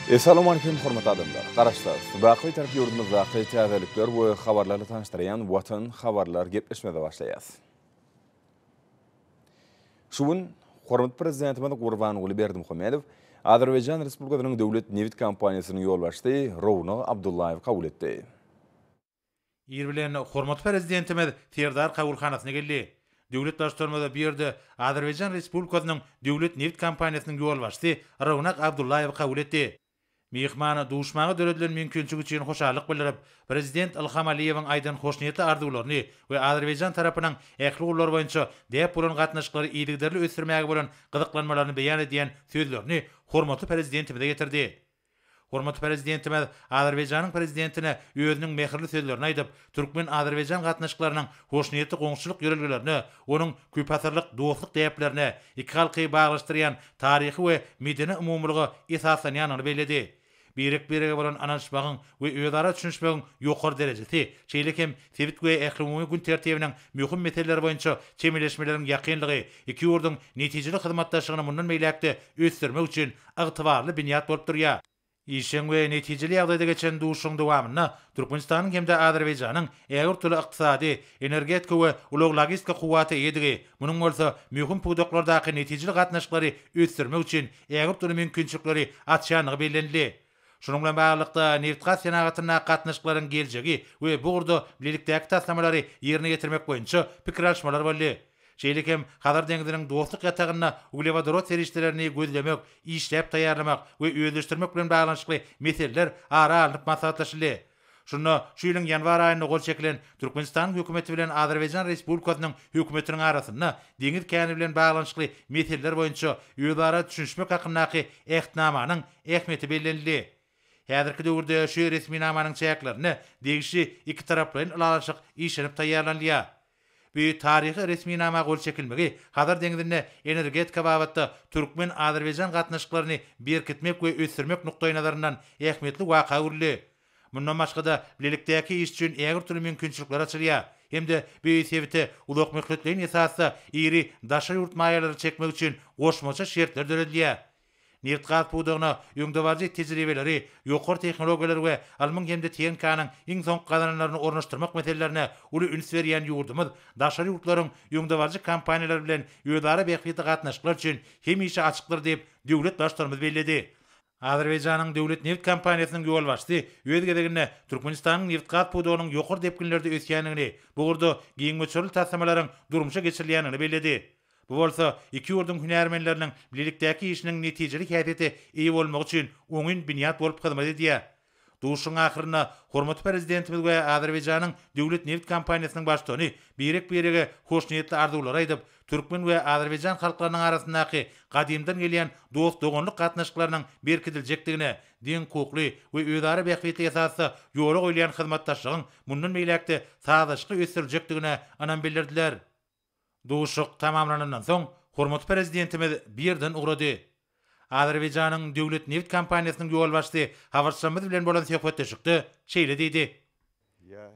Essalawmalikim hormatly adamlar! Garaşsyz, baky Bitarap ýurdumyzdaky täzelikler we habarlarla tanyşdyrýan Watan habarlar gepleşmeze başlaýas. Şu gün hormatly Prezidentimiz Gurbanguly Berdimuhamedow Azerbaýjan Respublikasynyň Döwlet nebit kompaniýasynyň ýolbaşçysy Rownag Abdullaýewi kabul etdi. Ir bilen hormatly Prezidentimiz Serdar kabulhanasyna geldi. Döwlet Baştutanymyz bu ýerde Azerbaýjan Respublikasynyň Döwlet nebit kompaniýasynyň ýolbaşçysy Rownag Abdullaýewi kabul etdi. Myhmana duşmaga döredilen mümkinçilik üçin hoşallyk bildirip, Prezident Ilham Aliýewiň aýdan hoşniýetli arzuwlaryny we azerbaýjan tarapynyň ähli ugurlar boýunça däp bolan gatnaşyklary yzygiderli ösdürmäge bolan gyzyklanmalaryny beýan edýän sözlerini hormatly Prezidentimize ýetirdi. Hormatly Prezidentimiz Azerbaýjanyň Prezidentine özüniň mähirli sözlerini aýdyp, türkmen-azerbaýjan gatnaşyklarynyň hoşniýetli goňşuçylyk ýörelgelerine, onuň köpasyrlyk dostluk däplerine, iki halky baglaşdyrýan taryhy we medeni umumylyga esaslanýandygyny belledi. Birek-birege bolan ynanyşmagyň we özara düşünişmegiň ýokary derejesi, şeýle hem sebit we ählumumy gün tertibiniň möhüm meseleleri boýunça çemeleşmeleriň ýakynlygy iki ýurduň netijeli hyzmatdaşlygyny mundan beýläk-de ösdürmek üçin ygtybarly binýat bolup durýar. Işjeň we netijeli ýagdaýda geçen duşuşygyň dowamynda Türkmenistanyň hem-de Azerbaýjanyň ägirt uly ykdysady, energetika we ulag-logistika kuwwata eýedigi, munuň bolsa möhüm pudaklardaky netijeli gatnaşyklary ösdürmek üçin ägirt uly mümkinçilikleri açýandygy bellenildi. Şunuň bilen baglylykda, nebitgaz senagatyndaky gatnaşyklaryň geljegi we bu ugurda bilelikdäki taslamalary ýerine ýetirmek boýunça pikir alyşmalar boldy. Şeýle hem Hazar deňziniň dostluk ýatagynda uglewodorod serişdelerini gözlemek, işläp taýýarlamak we özleşdirmek bilen baglanyşykly meseleler ara alnyp maslahatlaşyldy. Şunda şu ýylyň ýanwar aýynda gol çekilen Türkmenistanyň Hökümeti bilen Azerbaýjan Respublikasynyň Hökümetiniň arasynda deňiz käni bilen baglanyşykly meseleler boýunça özara düşünişmek hakyndaky Ähtnamanyň ähmiýeti bellenildi. Häzirki döwürde şu resminamanyň çäklerinde degişli ikitaraplaýyn ylalaşyk işlenip taýýarlanylýar. Bu taryhy resminama gol çekilmegi Hazar deňzinde energetika babatda türkmen-azerbaýjan gatnaşyklaryny berkitmek we ösdürmek nukdaýnazaryndan ähmiýetli waka öwrüldi. Mundan başga-da, bilelikdäki iş üçin ägirt uly mümkinçilikler açylýar hem-de bu sebite uzakmöhletleýin esasda iri daşary ýurt maýalary çekmek üçin goşmaça şertler döredilýär. Nebitgaz pudagyna öňdebaryjy tejribeleri, ýokary tehnologiýalary we ylmyň hem-de tehnikanyň iň soňky gazananlaryny ornaşdyrmak meselelerine uly üns berýän ýurdumyz daşary ýurtlaryň öňdebaryjy kompaniýalary bilen özara bähbitli gatnaşyklar üçin hemişe açykdyr diýip, döwlet Baştutanymyz belledi. Azerbaýjanyň döwlet nebit kompaniýasynyň ýolbaşçysy öz gezeginde Türkmenistanyň nebitgaz pudagynyň ýokary depginlerde ösýändigini, bu ugurda giň möçberli taslamalaryň durmuşa geçirilýändigini belledi. Bu bolsa iki ýurduň hünärmenleriniň bilelikdäki işiniň netijeli häsiýete eýe bolmagy üçin oňyn binýat bolup hyzmat edýär. Duşuşygyň ahyrynda hormatly Prezidentimiz we Azerbaýjanyň Döwlet nebit kompaniýasynyň baştutany birek-birege hoşniýetli arzuwlary aýdyp, türkmen we azerbaýjan halklarynyň arasyndaky gadymdan gelýän dost-doganlyk gatnaşyklarynyň berkidiljekdigine, deňhukukly we özara bähbitli esasda ýola goýulýan hyzmatdaşlygyň mundan beýläk-de sazlaşykly ösdüriljekdigine ynam bildirdiler. Duşuşyk tamamlanandan soň, hormatly Prezidentimiz bu ýerden ugrady. Azerbaýjanyň döwlet nebit kompaniýasynyň ýolbaşçysy habarçylarymyz bilen bolan söhbetdeşlikde şeýle diýdi,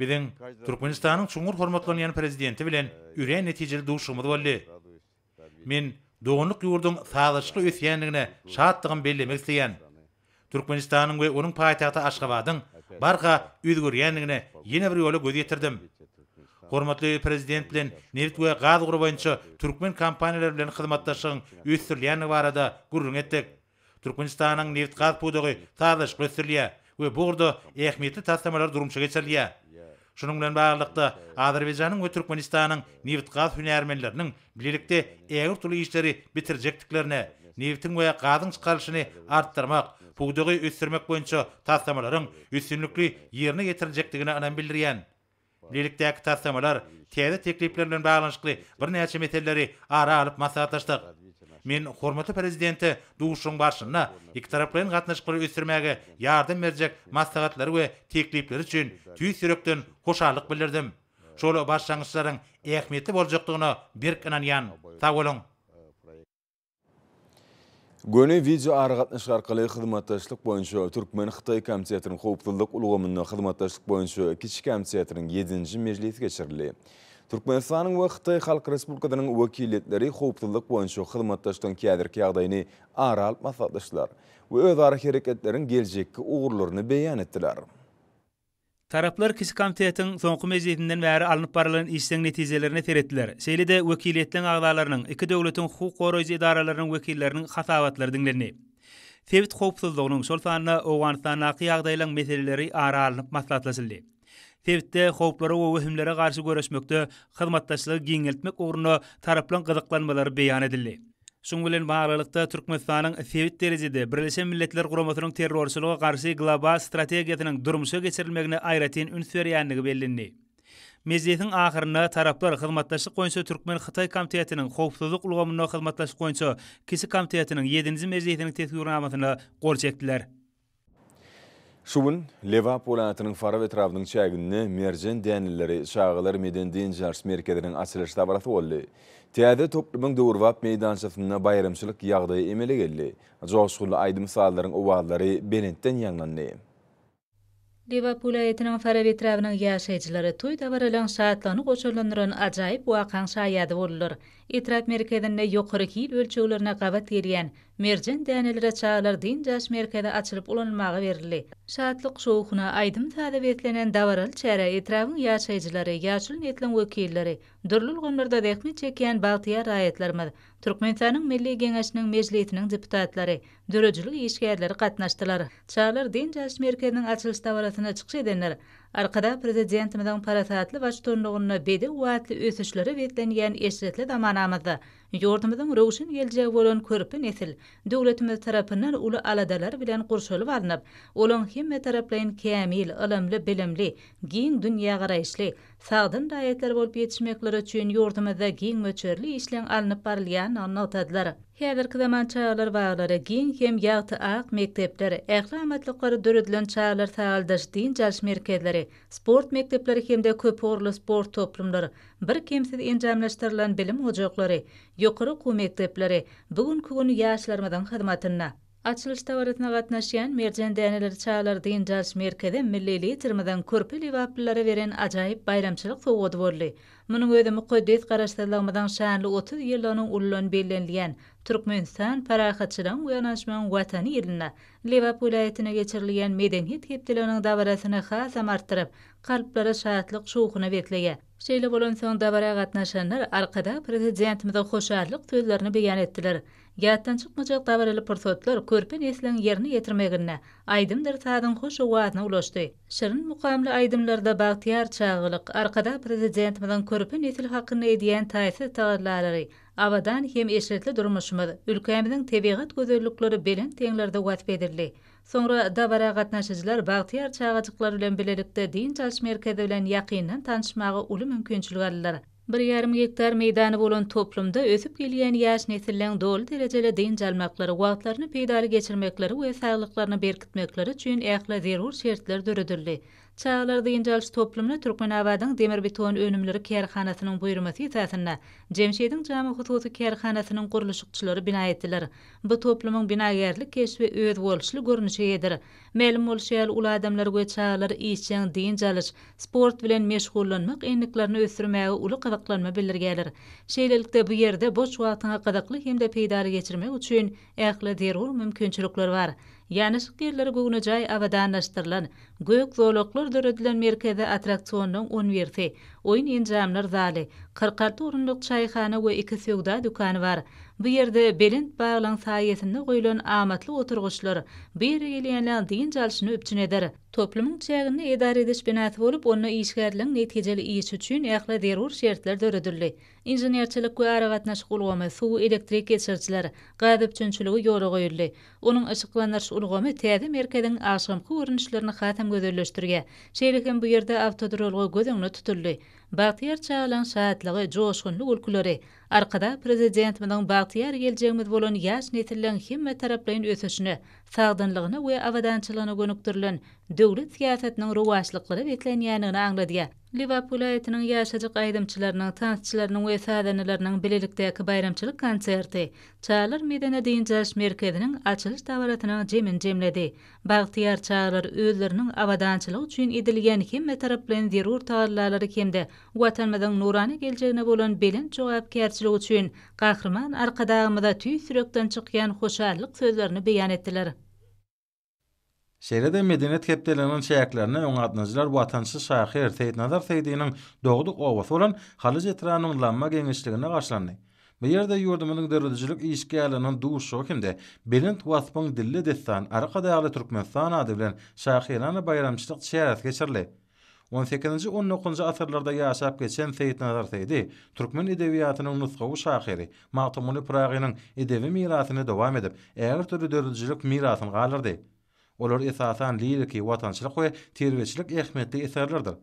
Biziň Türkmenistanyň çuňňur hormatlanýan Prezidenti bilen örän netijeli duşuşygymyz boldy. Men doganlyk ýurduň sazlaşykly ösýändigine şatdygymy bellemek isleýän. Türkmenistanyň we onuň paýtagty Aşgabadyň barha özgerýändigine ýene bir ýola göz ýetirdim. Hormatly Prezident bilen nebit we gaz ugry boýunça türkmen kompaniýalary bilen hyzmatdaşlygyň ösdürilýändigi barada gürrüň etdik. Türkmenistanyň nebit-gaz pudagy sazlaşykly ösdürilýär we bu ugurda ähmiýetli taslamalar durmuşa geçirilýär. Şunuň bilen baglylykda, Azerbaýjanyň we Türkmenistanyň nebitgaz hünärmenleriniň bilelikde ägirt uly işleri bitirjekdiklerine, nebitiň we gazyň çykarylyşyny artdyrmak, pudagy ösdürmek boýunça taslamalaryň üstünlikli ýerine ýetiriljekdigine ynam bildirýän. Bilelikdäki taslamalar, täze teklipler bilen baglanyşykly birnäçe meseleleri ara alyp maslahatlaşdyk. Men hormatly Prezidente duşuşygyň barşynda ikitaraplaýyn gatnaşyklary ösdürmäge ýardam berjek maslahatlary we teklipleri üçin tüýs ýürekden hoşallyk bildirdim. Şol başlangyçlaryň ähmiýetli boljakdygyna berk ynanýan. Sag boluň! Göni wideoaragatnaşyk arkaly hyzmatdaşlyk boýunça Türkmen-hytaý komitetiniň howpsuzlyk ulgamynda hyzmatdaşlyk boýunça kiçi komitetiniň ýedinji mejlisi geçirildi. Türkmenistanyň we Hytaý Halk Respublikasynyň wekiliýetleri howpsuzlyk boýunça hyzmatdaşlygyň häzirki ýagdaýyny ara alyp maslahatlaşdylar we özara hereketleriň geljekki ugurlaryny beýan etdiler. Taraplar Kiçi komitetiň soňky mejlisinden bäri alnyp barylan işleň netijelerine seretdiler. Şeýle-de wekiliýetleň agzalarynyň, iki döwletiň hukuk goraýjy edaralarynyň wekilleriniň hasabatlary diňlendi. Sebit howpsuzlygynyň, şol sanda Owganystandaky ýagdaýlaň meseleleri ara alnyp maslahatlaşyldy. Sebitde howplara we wehimlere garşy göreşmekde hyzmatdaşlygy giňeltmek ugrunda taraplaň gyzyklanmalary beýan edildi. Şunuň bilen baglylykda, Türkmenistanyň sebit derejede Birleşen Milletler Guramasynyň terrorçylyga garşy global strategiýasynyň durmuşa geçirilmegine aýratyn üns berýändigi bellendi. Mejlisiň ahyrynda taraplar hyzmatdaşlyk boýunça türkmen-hytaý komitetiniň howpsuzlyk ulgamynda hyzmatdaşlyk boýunça kiçi komitetiniň ýedinji mejlisiniň teswirnamasyna gol çekdiler. Şu gün Lebap welaýatynyň Farap etrabynyň çäginde Merjen däneleri çagalar medeni-dynç alyş merkeziniň açylyş dabarasy boldy. Täze toplumyň döwrebap meýdançasynda baýramçylyk ýagdaýy emele geldi. Joşgunly aýdym-sazlaryň owazlary belentden ýaňlandy. Lebap welaýatynyň Farap etrabynyň ýaşaýjylary toý-dabaralaryň şatlygyny goşalandyran ajaýyp wakaň şaýady boldular. Etrap merkezinde ýokary hil ölçeglerine gabat gelýän Merjen däneleri çagalar dynç alyş merkezi açylyp ulanylmaga berildi. Şatlyk-şowhuna, aýdym-saza beslenen dabaraly çärä etrabyň ýaşaýjylary, ýaşuly nesliň wekilleri, dürli ulgamlarda zähmet çekýän bagtyýar raýatlarymyz, Türkmenistanyň Milli Geňeşiniň Mejlisiniň deputatlary, döredijilik işgärleri gatnaşdylar. Çagalar dynç alyş merkeziniň açylyş dabarasynda çykyş edenler Arkadag Prezidentimiziň parasatly baştutanlygynda bedew atly ösüşlere beslenýän eşretli zamanamyzda ýurdumyzyň röwşen geljegi bolan körpe nesil döwletimiz tarapyndan uly aladalar bilen gurşalyp alnyp, olaň hemmetaraplaýyn kämil, ylymly, bilimli, giň dünýägaraýyşly, sagdyn raýatlar bolup ýetişmekleri üçin ýurdumyzda giň möçberli işleň alnyp barylýandygyny nygtadylar. Häzirki zaman çagalar baglary, giň hem ýagty ak mekdepler, ähli amatlyklary döredilen çagalar sagaldyş-dynç alyş merkezleri, sport mekdepleri hem-de köpugurly sport toplumlary, birkemsiz enjamlaşdyrylan bilim ojaklary, ýokary okuw mekdepleri bu günki gün ýaşlarymyzyň hyzmatynda. Açylyş dabarasyna gatnaşýan Merjen däneleri çagalar dynç alyş merkezi milli Liderimiziň körpe lebaplylara beren ajaýyp baýramçylyk sowgady boldy. Munuň özi mukaddes Garaşsyzlygymyzyň şanly 30 ýyllygynyň uludan bellenilýän Türkmenistan, parahatçylygyň we ynanyşmagyň Watany ýylynda Lebap welaýatynda geçirilýän Medeniýet hepdeliginiň dabarasyny hasam artdyryp, kalplary şatlyk-şowhuna besleýär. Şeýle bolansoň, dabara gatnaşanlar Arkadag Prezidentimize hoşallyk sözlerini beýan etdiler. Ýatdan çykmajak dabaraly pursatlar körpe nesliň ýerine ýetirmeginde aýdymdyr sazyň hoş owazyna ulaşdy. Şirin mukamly aýdymlarda bagtyýar çagalyk, Arkadag Prezidentimiziň körpe nesil hakynda edýän taýsyz tagallalary, abadan hem eşretli durmuşymyz, ülkämiziň tebigat gözellikleri belent heňlerde wasp edildi. Soňra dabara gatnaşyjylar bagtyýar çagajyklar bilen bilelikde dynç alyş merkezi bilen ýakyndan tanyşmaga uly mümkinçilik aldylar. Bir ýarym gektar meýdany bolan toplumda ösüp gelýän ýaş nesilleň doly derejeli dynç almaklary, wagtlaryny peýdaly geçirmekleri we saglyklaryny berkitmekleri üçin ähli zerur şertler döredildi. Çagalar dynç alyş toplumyny Türkmenabadyň Demirbeton önümleri kärhanasynyň buýurmasy esasynda Jemşidiň jamy hususy kärhanasynyň gurluşykçylary bina etdiler. Bu toplumyň binagärlik keşbi özboluşly görnüşe eýedir. Mälim bolşy ýaly, uly adamlar we çagalar işjeň dynç alyş, sport bilen meşgullanmak endiklerini ösdürmäge uly gyzyklanma bildirýärler. Şeýlelikde, bu ýerde boş wagtyňy gyzykly hem-de peýdaly geçirmek üçin ähli zerur mümkinçilikler bar. Ýanaşyk ýerleri göwnejaý abadanlaşdyrylan, gök zolaklar döredilen merkezde attraksionlaryň on birisi, oýun enjamlar zaly, 46 orunlyk çaýhana we iki söwda dükany bar. Bu ýerde belent baglaryň saýasynda goýlan amatly oturgyçlar bu ýere gelýänleň dynç alşyny üpjün eder. Toplumyň çäginde edara ediş binasy bolup, onda işgärleriň netijeli işi üçin ähli zerur şertler döredildi. Inženerçilik we aragatnaşyk ulgamy, suw, elektrik geçirijiler, gaz üpjünçiligi ýola goýuldy. Onuň yşyklandyryş ulgamy täze merkeziň agşamky görnüşlerini hasam gözelleşdirýär. Şeýle hem bu ýerde awtoduralga göz öňünde tutuldy. Bagtyýar çagalaryň şatlygy, joşgunly gülküleri Arkadag Prezidentimiziň bagtyýar geljegimiz bolan ýaş nesilleň hemmetaraplaýyn ösüşine, sagdynlygyna we abadançylygyna gönükdirilen döwlet syýasatynyň rowaçlyklara beslenýändigini aňladýar. Lebap welaýatynyň ýaşajyk aýdymçylarynyň, tansçylarynyň we sazandalarynyň bilelikdäki baýramçylyk konserti Çagalar medeni-dynç alyş merkeziniň açylyş dabarasynyň jemini jemledi. Bagtyýar çagalar özleriniň abadançylygy üçin edilýän hemmetaraplaýyn zerur tagallalary hem-de. Watanymyzyň nurana geljegine bolan belent jogapkärçiligi üçin Gahryman Arkadagymyza tüýs ýürekden çykýan hoşallyk sözlerini beýan etdiler. Şeýle-de Medeniýet hepdeliginiň çäklerinde öňatnajylar watançy şahyr Seýitnazar Seýdiniň dogduk obasy bolan Halyç etrabynyň Lamma geňeşliginde garşylandy. Bu ýerde ýurdumyzyň döredijilik işgärleriniň duşuşygy hem-de Belent waspyň dilli dessan, Arkadagly Türkmenistan ady bilen şahyrana baýramçylyk çäresi geçirildi. On sekizinji, on dokuzynjy asyrlarda ýaşap geçen Seýitnazar Seýdi türkmen edebiýatynyň nusgawy şahyry Magtymguly Pyragynyň edebi mirasyny dowam edip, ägirt uly döredijilik mirasyny galdyrdy. Olar esasan liriki, watançylyk we terbiýeçilik ähmiýetli eserlerdir.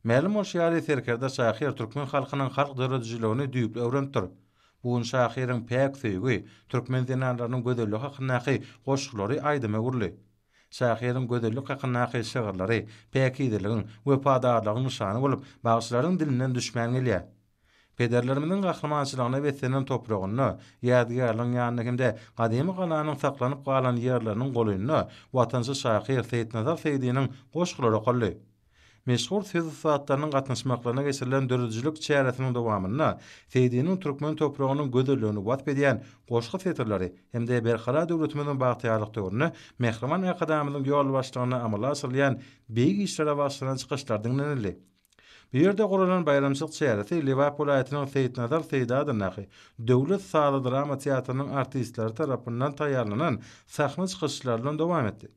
Mälim bolşy ýaly, serkerde şahyr türkmen halkynyň halk döredijiligini düýpli öwrenipdir. Bu gün şahyryň päk söýgi, türkmen zenanlarynyň gözelligi hakyndaky goşgulary aýdyma öwrüldi. Şahyryň gözellik hakyndaky şygyrlary päkizeligiň, wepadarlygyň nyşany bolup, bagşylaryň dilinden düşmän gelýär. Pederlerimiziň gahrymançylygyna beslenen topragynda, ýadygärligiň ýanynda hem-de gadymy galanyň saklanyp galan ýerleriniň golaýynda watançy şahyr Seýitnazar Seýdiniň goşgulary okaldy. Meşhur söz ussatlarynyň gatnaşmaklaryna geçirilen döredijilik çäresiniň dowamynda Seýdiniň türkmen topragynyň gözelligini wasp edýän goşgy setirleri hem-de Berkarar döwletimiziň bagtyýarlyk döwründe Mähriban Arkadagymyzyň ýolbaşçylygynda amala aşyrylýan beýik işlere bagyşlanan çykyşlar diňlenildi. Bu ýerde guralan baýramçylyk çäresi Lebap welaýatynyň Seýitnazar Seýdi adyndaky Döwlet sazly-drama teatrynyň artistleri tarapyndan taýýarlanan sahna çykyşlary bilen dowam etdi.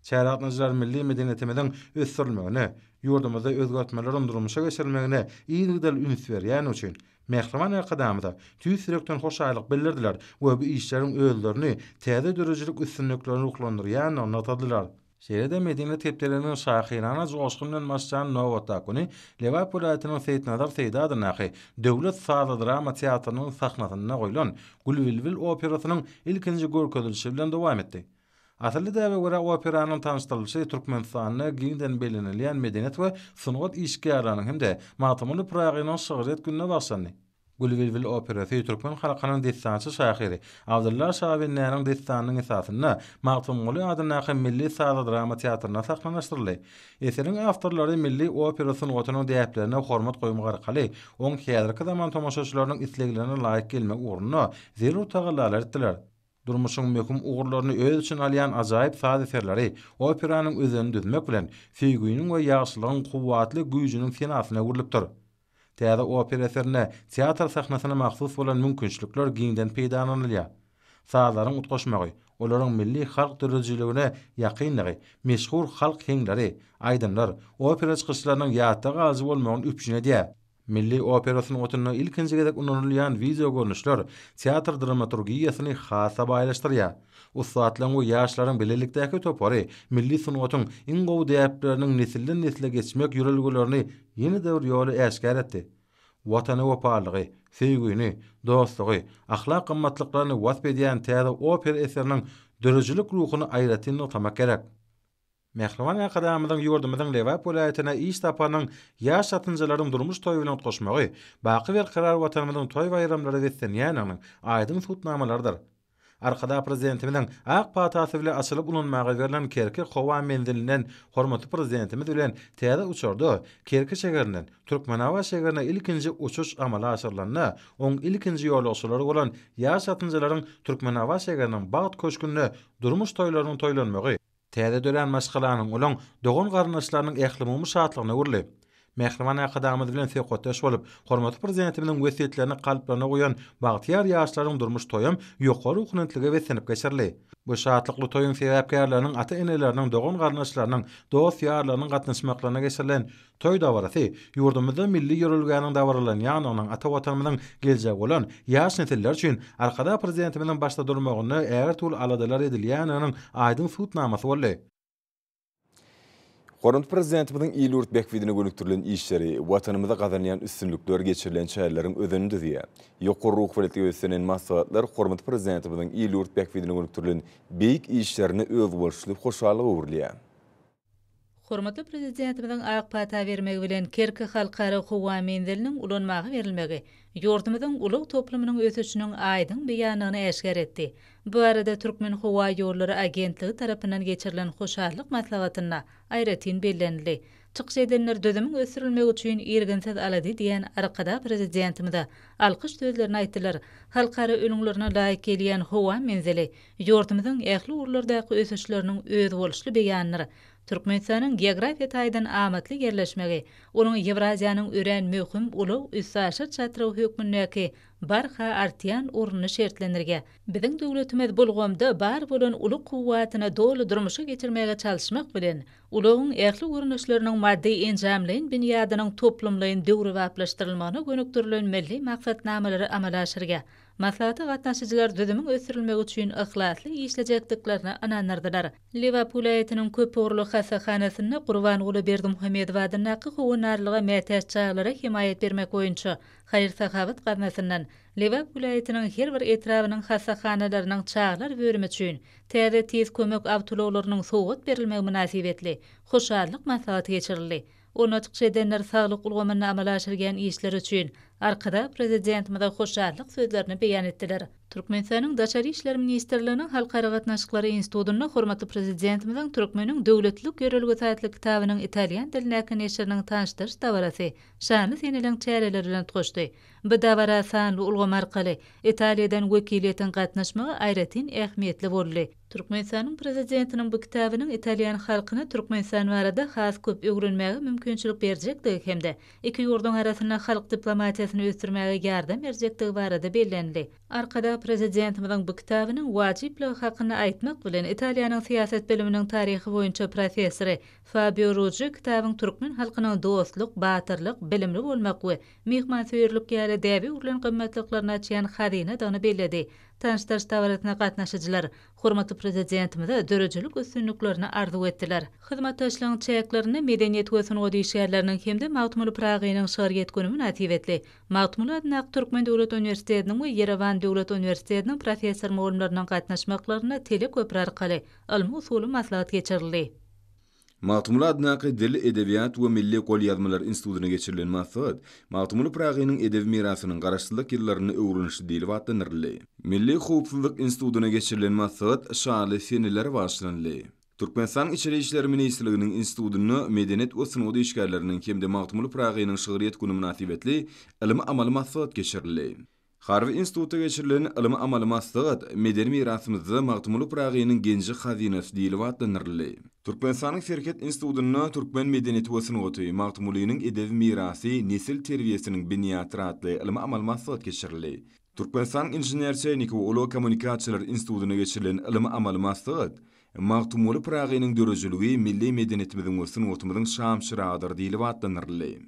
Çärä gatnaşyjylar milli medeniýetimiziň ösdürilmegine, ýurdumyzda özgertmeleriň durmuşa geçirilmegine yzygiderli üns berýäni üçin mähriban Arkadagymyza tüýs ýürekden hoşallyk bildirdiler we bu işleriň özlerini täze döredijilik üstünliklerine ruhlandyrýandygyny nygtadylar. Şeýle-de Medeniýet hepdeliginiň şahyrana joşgun bilen başlan nobatdaky güni Lebap welaýatynyň Seýitnazar Seýdi adyndaky Döwlet sazly-drama teatrynyň sahnasynda goýlan Gül-bilbil operasynyň ilkinji görkezilişi bilen dowam etdi. Asylly däbe görä, operanyň tanyşdyrylyşy Türkmenistanda giňden bellenilýän Medeniýet we sungat işgärleriniň hem-de Magtymguly Pyragynyň şygryýet gününe bagyşlandy. Gül-bilbil operasy türkmen halkynyň dessançy şahyry Abdylla Şabendäniň dessanynyň esasynda Magtymguly adyndaky milli sazly-drama teatrynda sahnalaşdyryldy. Eseriň awtorlary milli opera sungatynyň däplerine hormat goýmak arkaly, oň häzirki zaman tomaşaçylarynyň isleglerine laýyk gelmegi ugrunda zerur tagallalar etdiler. Durmuşyň möhüm ugurlaryny öz içine alýan ajaýyp saz eserleri operanyň özenini düzmek bilen, söýginiň we ýagşylygyň kuwwatly güýjüniň senasyna öwrülipdir. Täze opera eserinde teatr sahnasyna mahsus bolan mümkinçilikler giňden peýdalanylýar. Sazlaryň utgaşmagy, olaryň milli halk döredijiligine ýakynlygy, meşhur halk heňleri, aýdymlar opera çykyşlarynyň ýatda galyjy bolmagyny üpjün edýär. Milli opera sungatynda ilkinji gezek ulanylýan wideogörnüşler teatr dramaturgiýasyny has-da baýlaşdyrýar. Ussatlaryň we ýaşlaryň bilelikdäki topary milli sungatyň iň gowy däpleriniň nesilden-nesle geçmek ýörelgelerini ýene-de bir ýola äşgär etdi. Watana wepalylygy, söýgini, dostlugy, ahlak gymmatlyklaryny wasp edýän täze opera eseriniň döredijilik ruhuny aýratyn nygtamak gerek. Mähriban Arkadagymyzyň ýurdumyzyň Lebap welaýatyna iş saparynyň ýaş çatynjalaryň durmuş toýy bilen utgaşmagy, baky berkarar Watanymyzyň toý-baýramlara beslenýändiginiň aýdyň subutnamalarydyr. Arkadag Prezidentimiziň ak patasy bilen açylyp ulanmaga berlen Kerki howa menzilinden hormatly Prezidentimiz bilen täze uçarda Kerki şäherinden Türkmenabat şäherine ilkinji uçuş amala aşyrylanda, oň ilkinji ýolagçylary bolan ýaş çatynjalaryň Türkmenabat şäheriniň Bagt köşgünde durmuş toýlarynyň toýlanmagy, Täze dörän maşgalanyň, olaň dogan-garyndaşlarynyň ählumumy şatlygyna öwrüldi. Mähriban Arkadagymyz bilen söhbetdeş bolup, hormatly Prezidentimiziň wesýetlerini kalplaryna guýan bagtyýar ýaşlaryň durmuş toýam ýokary ruhubelentlige beslenip geçirildi. Bu şatlykly toýuň sebäpkärleriniň ata-eneleriniň, dogan-garyndaşlarynyň, dost-ýarlarynyň gatnaşmaklaryna geçirilen Toý dabarasy ýurdumyzda milli ýörelgäniň dabaralanýandygynyň, ata Watanymyzyň geljegi bolan ýaş nesiller üçin Arkadag Prezidentimiziň başda durmagynda ägirt uly aladalar edilýändiginiň aýdyň subutnamasy boldy. Hormatly Prezidentimiziň il-ýurt bähbidine gönükdirilen işleri, Watanymyzda gazanylýan üstünlikler geçirilen çäreleriň özenini düzýär. Ýokary ruhubelentlige beslenen maslahatlar hormatly Prezidentimiziň il-ýurt bähbidine gönükdirilen beýik işlerine özboluşly hoşallyga öwrülýär. Hormatly Prezidentimiziň ak pata bermegi bilen Kerki Halkara howa menziliniň ulanmaga berilmegi ýurdumyzyň ulag toplumynyň ösüşiniň aýdyň beýanyny äşgär etdi. Bu barada Türkmenhowaýollary agentligi tarapyndan geçirilen hoşallyk maslahatynda aýratyn bellenildi. Çykyş edenler düzümiň ösdürilmegi üçin irginsiz alada edýän Arkadag Prezidentimize alkyş sözlerini aýtdylar. Halkara ülňülerine laýyk gelýän howa menzili ýurdumyzyň ähli ugurlardaky ösüşleriniň özboluşly beýanydyr. Türkmenistanyň geografiýa taýdan amatly ýerleşmegi, onuň Ýewraziýanyň örän möhüm ulag-üstaşyr çatrygy hökmündäki barha artýan ornuny şertlendirýär. Biziň döwletimiz bu ulgamda bar bolan uly kuwwatyny doly durmuşa geçirmäge çalyşmak bilen, ulagyň ähli görnüşleriniň maddy-enjamlaýyn binýadynyň toplumlaýyn döwrebaplaşdyrylmagyna gönükdirilen milli maksatnamalary amala aşyrýar. Maslahata gatnaşyjylar düzümiň ösdürilmegi üçin yhlasly işlejekdiklerine ynandyrdylar. Lebap welaýatynyň köpugurly hassahanasynda Gurbanguly Berdimuhamedow adyndaky howandarlyga mätäç çagalara hemaýat bermek boýunça haýyr-sahawat gaznasyndan Lebap welaýatynyň her bir etrabynyň hassahanalarynyň çagalar bölümi üçin täze tiz kömek awtoulaglarynyň sowgat berilmegi mynasybetli hoşallyk maslahaty geçirildi. Onda çykyş edenler saglyk ulgamynda amala aşyrýan işleri üçin Arkadag Prezidentimize hoşallyk sözlerini beýan etdiler. Türkmenistanyň Daşary işler ministrliginiň Halkara gatnaşyklary institutynda hormatly Prezidentimiziň Türkmeniň döwletlilik ýörelgesi atly kitabynyň italýan dilindäki neşiriniň tanyşdyryş dabarasy şanly seneleriň çäreleri bilen utgaşdy. Bu dabara sanly ulgam arkaly Italiýadan wekiliýetiň gatnaşmagy aýratyn ähmiýetli boldy. Türkmenistanyň Prezidentiniň bu kitabynyň italýan halkyna Türkmenistan barada has köp öwrenmäge mümkinçilik berjekdigi hem-de iki ýurduň arasynda halk diplomatiýasyny ösdürmäge ýardam berjekdigi barada bellenildi. Arkadag Prezidentimiziň bu kitabynyň wajyplygy hakynda aýtmak bilen, Italiýanyň syýasat biliminiň taryhy boýunça professory Fabio Rujji kitabyň türkmen halkynyň dostluk, batyrlyk, bilimli bolmak we myhmansöýerlik ýaly däbe öwrülen gymmatlyklaryny açýan hazynadygyny belledi. Tanyşdyryş dabarasyna gatnaşyjylar hormatly Prezidentimize döredijilik üstünliklerini arzuw etdiler. Hyzmatdaşlygyň çäklerinde Medeniýet we sungat işgärleriniň hem-de Magtymguly Pyragynyň şygryýet güni mynasybetli Magtymguly adyndaky Türkmen döwlet uniwersitetiniň we Ýerewan döwlet uniwersitetiniň professor-mugallymlarynyň gatnaşmaklarynda teleköpri arkaly ylmy-usuly maslahat geçirildi. Magtymguly adyndaky Dil, edebiýat we milli golýazmalar institutyna geçirilen maslahat Magtymguly Pyragynyň edebi mirasynyň Garaşsyzlyk ýyllarynda öwrenilişi diýlip atlandyryldy. Milli howpsuzlyk institutyna geçirilen maslahat şanly senelere bagyşlanyldy. Türkmenistanyň Içeri işler ministrliginiň institutynda medeniýet we sungat işgärleriniň hem-de Magtymguly Pyragynyň şygryýet güni mynasybetli ylmy-amaly maslahat geçirildi. Harby institutda geçirilen ylmy-amaly maslahat Medeni mirasymyzda Magtymguly Pyragynyň genji-hazynasy diýlip atlandyryldy. Türkmenistanyň Serhet institutynda Türkmen medeniýeti we sungaty, Magtymgulynyň edebi mirasy, nesil terbiýesiniň binýatydyr atly ylmy-amaly maslahat geçirildi. Türkmenistanyň Inžener-tehniki we ulag kommunikasiýalar institutynda geçirilen ylmy-amaly maslahat Magtymguly Pyragynyň döredijiligi milli medeniýetimiziň we sungatymyzyň şam-çyragydyr diýlip atlandyryldy.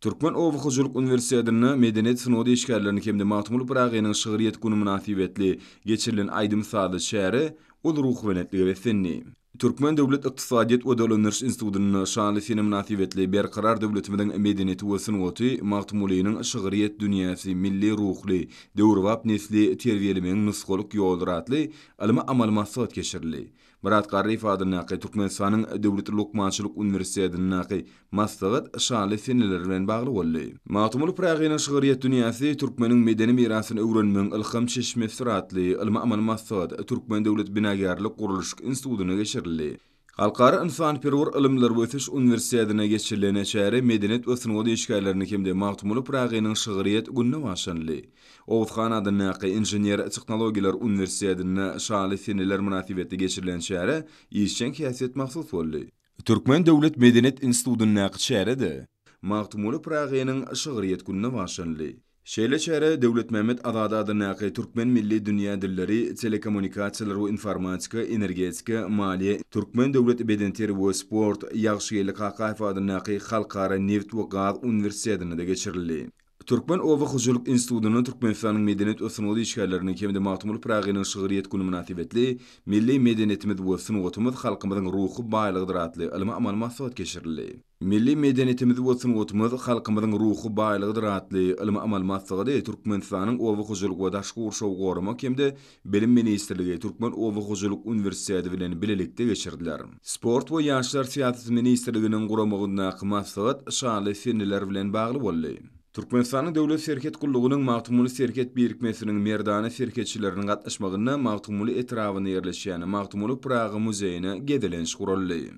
Türkmen oba hojalyk uniwersitetinde medeniýet sungat işgärleriniň hem-de Magtymguly Pyragynyň şygryýet güni mynasybetli geçirilen aýdym-sazly çäre uly ruhubelentlige beslendi. Türkmen döwlet ykdysadyýet we dolandyryş institutynda şanly sene mynasybetli Berkarar döwletimiziň medeniýeti we sungaty, Magtymgulynyň şygryýet dünýäsi, milli ruhly, döwrebap nesli terbiýelemegiň nusgalyk ýoldur atly ylmy-amaly maslahat geçirildi. Myrat Garryýew adyndaky Türkmenistanyň Döwlet lukmançylyk uniwersitetindäki maslahat şanly seneler bilen bagly boldy. Magtymguly Pyragynyň şygryýet dünýäsi türkmeniň medeni mirasyny öwrenmegiň ylham çeşmesidir atly ylmy-amaly maslahat Türkmen döwlet binagärlik-gurluşyk institutynda geçirildi. Halkara ynsanperwer ylymlar we ösüş uniwersitetinde geçirilen çäre medeniýet we sungat işgärlerini hem-de Magtymguly Pyragynyň şygryýet gününe bagyşlanyldy. Oguzhan adyndaky Inžener-tehnologiýalar uniwersitetinde şanly seneler mynasybetli geçirilen çärä işjeň häsiýet mahsus boldy. Türkmen döwlet medeniýet institutyndaky çäre-de Magtymguly Pyragynyň şygryýet gününe bagyşlanyldy. Şeýle çäre Döwletmämmet Azady adyndaky Türkmen milli dünýä dilleri, telekommunikasiýalar we informatika, energetika, maliýe, Türkmen döwlet bedenterbiýe we sport, Ýagşygeldi Kakaýew adyndaky Halkara nebit we gaz uniwersitetinde-de geçirildi. Türkmen oba hojalyk institutynda Türkmenistanyň medeniýet we sungat işgärleriniň hem-de Magtymguly Pyragynyň şygryýet güni mynasybetli Milli medeniýetimiz we sungatymyz halkymyzyň ruhy baýlygydyr atly ylmy-amaly maslahat geçirildi. Milli medeniýetimiz we sungatymyz halkymyzyň ruhy baýlygydyr atly ylmy-amaly maslahady Türkmenistanyň Oba hojalyk we daşky gurşawy goramak hem-de Bilim ministrligi, Türkmen oba hojalyk uniwersiteti bilen bilelikde geçirdiler. Sport we ýaşlar syýasaty ministrliginiň guramagyndaky maslahat şanly seneler bilen bagly boldy. Türkmenistanyň Döwlet serhet gullugynyň Magtymguly serhet birikmesiniň merdana serhetçileriniň gatnaşmagynda Magtymguly etrabynda ýerleşýän Magtymguly Pyragy muzeýine gezelenç guraldy.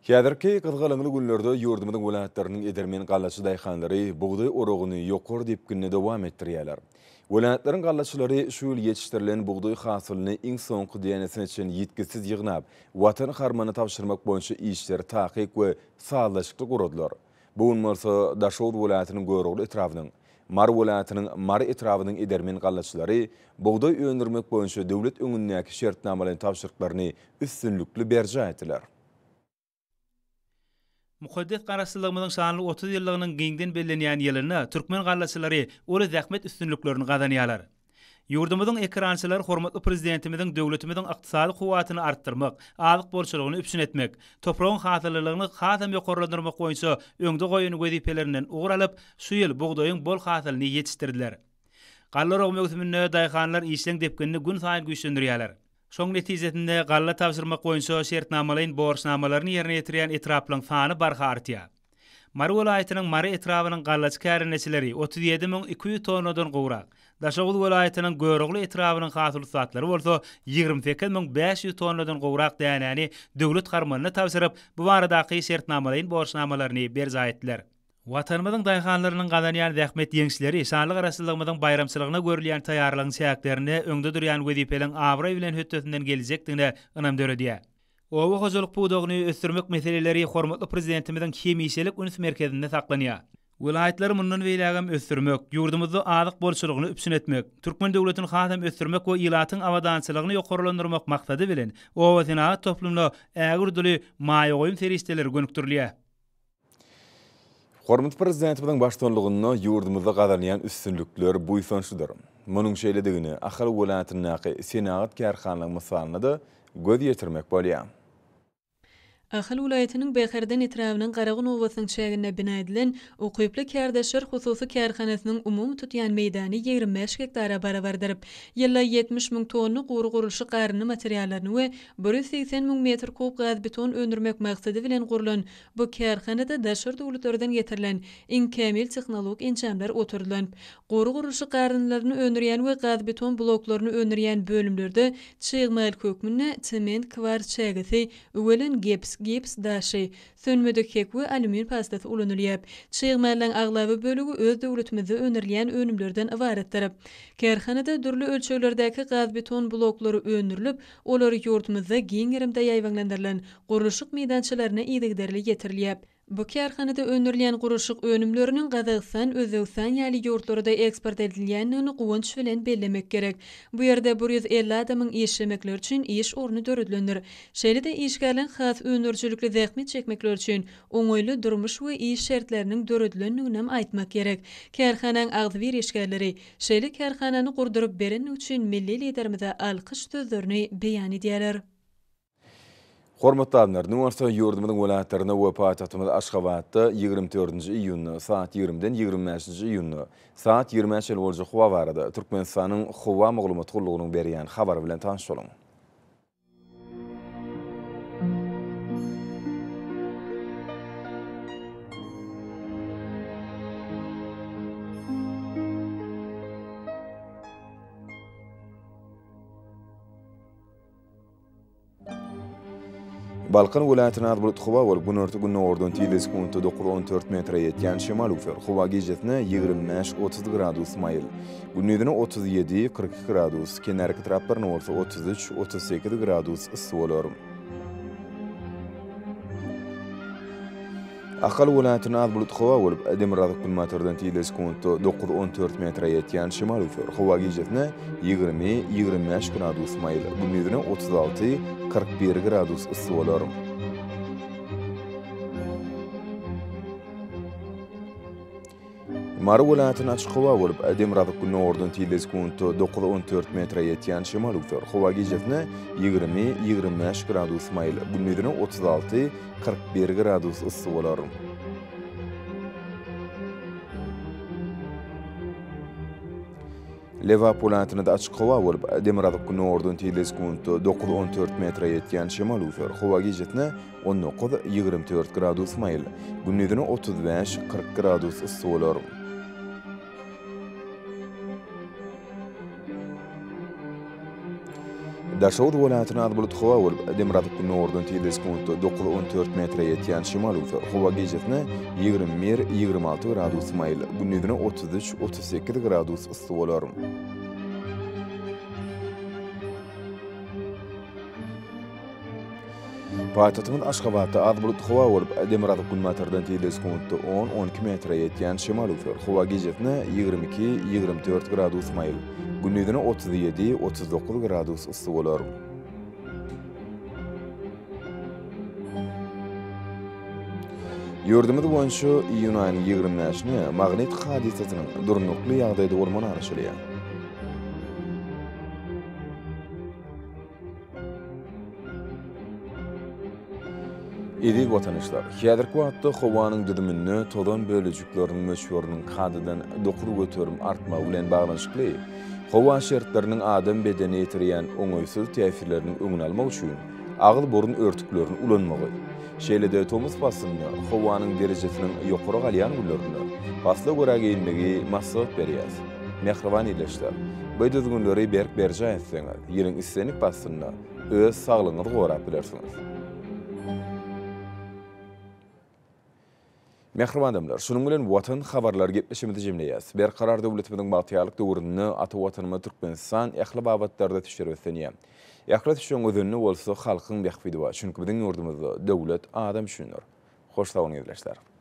Häzirki gyzgalaňly günlerde ýurdumyzyň welaýatlarynyň edermen gallaçy daýhanlary bugdaý oragyny ýokary depginde dowam etdirýärler. Welaýatlaryň gallaçylary şu ýyl ýetişdirilen bugdaý hasylyny iň soňky dänesine çenli ýitgisiz ýygnap, Watan harmanyna tabşyrmak boýunça işleri takyk we sazlaşykly guradylar. Bu gün bolsa Daşoguz welaýatynyň Görogly etrabynyň, Mary welaýatynyň Mary etrabynyň edermen gallaçylary bugdaý öndürmek boýunça döwlet öňündäki şertnamalaýyn tabşyryklaryny üstünlikli berjaý etdiler. Mukaddes Garaşsyzlygymyzyň şanly 30 ýyllygynyň giňden bellenýän ýylynda türkmen gallaçylary uly zähmet üstünliklerini gazanýarlar. Ýurdumyzyň ekerançylary hormatly Prezidentimiziň döwletimiziň ykdysady kuwwatyny artdyrmak, azyk bolçulygyny üpjün etmek, topragyň hasyllylygyny hasam ýokarlandyrmak boýunça öňde goýan wezipelerinden ugur alyp, şu ýyl bugdaýyň bol hasylyny ýetişdirdiler. Galla oragy möwsüminde daýhanlar işleň depginini günsaýyn güýçlendirýärler. Şoň netijesinde galla tabşyrmak boýunça şertnamalaýyn borçnamalaryny ýerine ýetirýän etraplaryň sany barha artýar. Mary welaýatynyň Mary etrabynyň gallaçy kärendeçileri 37 200 tonnadan gowrak, Daşoguz welaýatynyň Görogly etrabynyň hasyl ussatlary bolsa 28 500 tonnadan gowrak dänäni döwlet harmanyna tabşyryp, bu baradaky şertnamalaýyn borçnamalaryny berjaý etdiler. Watanymyzyň daýhanlarynyň gazanýan zähmet ýeňişleri şanly Garaşsyzlygymyzyň baýramçylygyna görülýän taýýarlygyň çäklerinde öňde durýan wezipeleriň abraý bilen hötdesinden geljekdigine ynam döredýär. Oba hojalyk pudagyny ösdürmek meseleleri hormatly Prezidentimiziň hemişelik üns merkezinde saklanýar. Welaýatlary mundan beýlägem ösdürmek, ýurdumyzda azyk bolçulygyny üpjün etmek, türkmen döwletini hasam ösdürmek we ilatyň abadançylygyny ýokarlandyrmak maksady bilen, obasenagat toplumyna ägirt uly maýa goýum serişdeleri gönükdirilýär. Hormatly Prezidentimiziň baştutanlygynda ýurdumyzda gazanylýan üstünlikler buýsançlydyr. Munuň şeýledigine Ahal welaýatyndaky senagat kärhanalaryň mysalynda-da göz ýetirmek bolýar. Ahal welaýatynyň Bäherden etrabynyň Garagum obasynyň çäginde bina edilen Ukyply kärdeşler hususy kärhanasynyň umumy tutýan meýdany 25 gektara barabardyr. Ýylda 70 müň tonna gury gurluşyk garyndy materiallaryny we 180 müň metr kub gazbeton öndürmek maksady bilen gurlan Bu kärhanada daşary döwletlerden getirilen iň kämil tehnologik enjamlar oturdylan. Gury gurluşyk garyndylaryny öndürýän we gazbeton bloklaryny öndürýän bölümlerde çig mal hökmünde sement kwars çägesi, üwelen gips, gips daşy, sönmedik hek we alýumin pastasy ulanylýar. Çig mallaň aglaba bölegi öz döwletimizde öndürilýän önümlerden ybaratdyr. Kärhanada dürli ölçeglerdäki gazbeton bloklary öndürilip, olar ýurdumyzda giň gerimde ýaýbaňlandyrylan gurluşyk meýdançalaryna yzygiderli ýetirilýär. Bu kärhanada öndürilýän gurluşyk önümleriniň Gazagystan, Özbegistan ýaly ýurtlara-da eksport edilýändigini guwanç bilen bellemek gerek. Bu ýerde 150 adamyň işlemekleri üçin iş orny döredilendir. Şeýle-de işgärleň has öndürijilikli zähmet çekmekleri üçin oňaýly durmuş we iş şertleriniň döredilendiginem aýtmak gerek. Kärhanaň agzybir işgärleri şeýle kärhanany gurduryp berendigi üçin milli Liderimize alkyş sözlerini beýan edýärler. Hormatly alymlar, indi bolsa ýurdumyzyň welaýatlarynda we paýtagtymyz Aşgabatda 24-nji iýunda saat 20-den 25-nji iýunda saat 20-ä çenli boljak howa barada Türkmenistanyň Howa maglumat gullugynyň berýän habary bilen tanyş boluň. Balkan welaýatynda az bulutly howa bolup, günorta-gündogardan tizligi sekuntda dokuz-on dört metre ýetýän şemal öwser. Howa gijesine 25-30 gradus maýyl, gündizine 37-42 gradus, kenarki etraplarynda bolsa 33-38 gradus yssy bolar. Ahal welaýatynda az bulutly howa bolup, demirgazyk-günbatardan tizligi sekuntda dokuz-on dört metre ýetýän şemal öwser. Howa gijesine 20, 25 gradus maýyl, gündizine 36, 41 gradus yssy bolar. Mary welaýatynda açyk howa bolup, demirgazyk-gündogardan tizligi sekuntda dokuz-on dört metre ýetýän şemal öwser. Howa gijesine 20, 25 gradus maýyl, gündizine 36, 41 gradus yssy bolar. Lebap welaýatynda-da açyk howa bolup, demirgazyk-gündogardan tizligi sekuntda dokuz-on dört metre ýetýän şemal öwser. Howa gijesine 19, 24 gradus maýyl, gündizine 35, 40 gradus yssy bolar. Daşoguz welaýatynda az bulutly howa bolup, demirgazyk-gündogardan tizligi sekuntda dokuz-on dört metre ýetýän şemal öwser. Howa gijesine 21, 26 gradus maýyl, gündizine 33, 38 gradus yssy bolar. Paýtagtymyz Aşgabatda az bulutly howa bolup, demirgazyk-günbatardan tizligi sekuntda on, on iki metre ýetýän şemal öwser. Howa gijesine 22, 24 gradus maýyl, gündizine 37, 39 gradus yssy bolar. Ýurdumyz boýunça iýun aýynyň 25-ne magnit hadysasynyň durnukly ýagdaýda bolmagyna garaşylýar. Eziz watandaşlar, häzirki wagtda howanyň düzüminde tozan bölejikleriniň möçberiniň kadadan 9% artmagy bilen baglanyşykly howa şertleriniň adam bedenine ýetirýän oňaýsyz täsirleriniň öňüni almak üçin agyz-burun örtüklerini ulanmagy, şeýle-de tomus paslynda howanyň derejesiniň ýokary galýan günlerinde pasla görä geýinmegi maslahat berýäris. Mähriban ildeşler, bu düzgünleri berk berjaý etseňiz, ýylyň islendik paslynda öz saglygyňyzy gorap bilersiňiz. Mähriban adamlar, şunuň bilen Watan habarlary gepleşigimizi jemleýäris. Berkarar döwletimiziň bagtyýarlyk döwründe ata Watanymyz Türkmenistan ähli babatlarda ösüşlere beslenýär. Ähli ösüşiň özeninde bolsa halkyň bähbidi bar. Çünki biziň ýurdumyzda döwlet adam üçindir. Hoş sag boluň ildeşler!